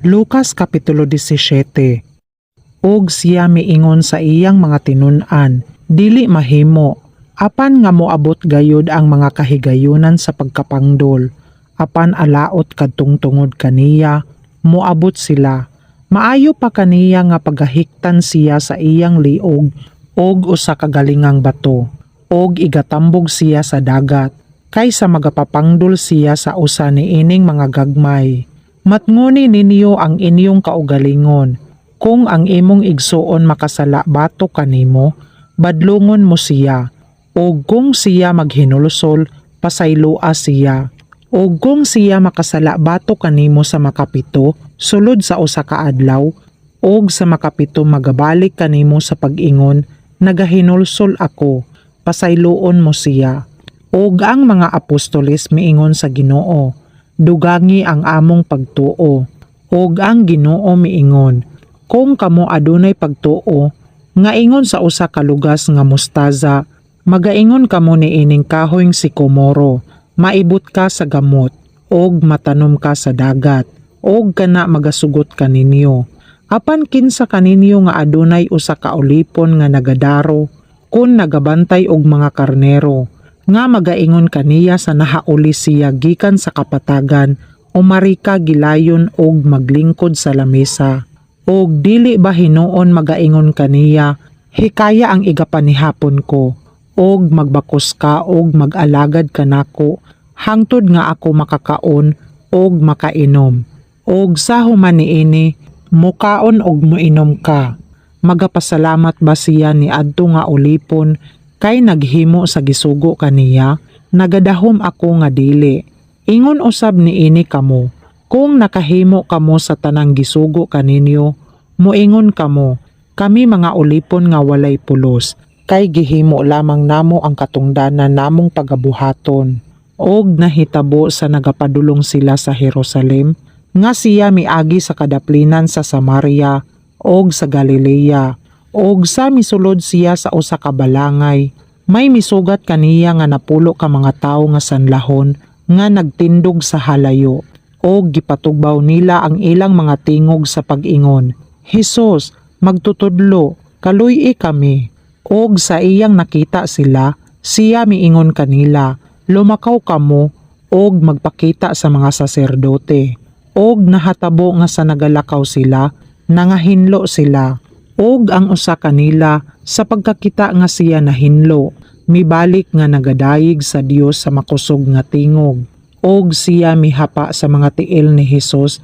Lucas Kapitulo 17. Og siya miingon sa iyang mga tinun-an, "Dili mahimo, apan nga moabot gayud ang mga kahigayunan sa pagkapangdol. Apan alaot kadtong tungod kaniya moabot sila. Maayo pa kaniya nga pagahiktan siya sa iyang liog og usa ka galingang bato, og igatambog siya sa dagat, kaysa magapapangdol siya sa usa niining mga gagmay. Matngoni ninyo ang inyong kaugalingon. Kung ang imong igsuon makasala batok kanimo, badlungon mo siya. Og kung siya maghinulsol, pasayloa siya. Og kung siya makasala batok kanimo sa makapito, sulod sa usa ka adlaw, og sa makapito magabalik kanimo sa pag-ingon, 'Nagahinulsol ako,' pasayloon mo siya." Og ang mga apostoles miingon sa Ginoo, "Dugangi ang among pagtuo." Og ang Ginoo miingon, "Kung kamo adunay pagtuo nga ingon sa usa ka lugas nga mustaza, magaingon kamo niining kahoyng sikomoro, 'Maibot ka sa gamot og matanom ka sa dagat,' og kana magasugot kaninyo. Apan kinsa kaninyo nga adunay usa ka ulipon nga nagadaro kon nagabantay og mga karnero, nga magaingon kaniya sa nahauli siya gikan sa kapatagan, 'Umari ka gilayon og maglingkod sa lamesa'? Og dili ba hinuon magaingon kaniya, 'Hikaya ang igapanihapon ko, og magbakos ka og mag-alagad kanako hangtod nga ako makakaon og makainom? Og sa human niini, mukaon og moinom ka'? Magapasalamat ba siya ni adto nga ulipon kay naghimo sa gisugo kaniya? Nagadahom ako nga dili. Ingon usab niini kamo, kung nakahimo kamo sa tanang gisugo kaninyo, moingon kamo, 'Kami mga ulipon nga walay pulos, kay gihimo lamang namo ang katungdanan namong pagabuhaton." Og nahitabo sa nagapadulong sila sa Jerusalem, nga siya miagi sa kadaplinan sa Samaria og sa Galilea. Og sa misulod siya sa usa ka balangay, may misugat kaniya nga napulo ka mga tawo nga sanlahon nga nagtindog sa halayo. Og gipatugbaw nila ang ilang mga tingog sa pag-ingon, "Hesus, Magtutudlo, kaluy-i kami." Og sa iyang nakita sila, siya miingon kanila, "Lumakaw kamo og magpakita sa mga saserdote." Og nahatabo nga sa nagalakaw sila, nangahinlo sila. Og ang usa kanila, sa pagkakita nga siya nahinlo, mibalik nga nagadayig sa Dios sa makusog nga tingog. Og siya mihapa sa mga tiil ni Hesus.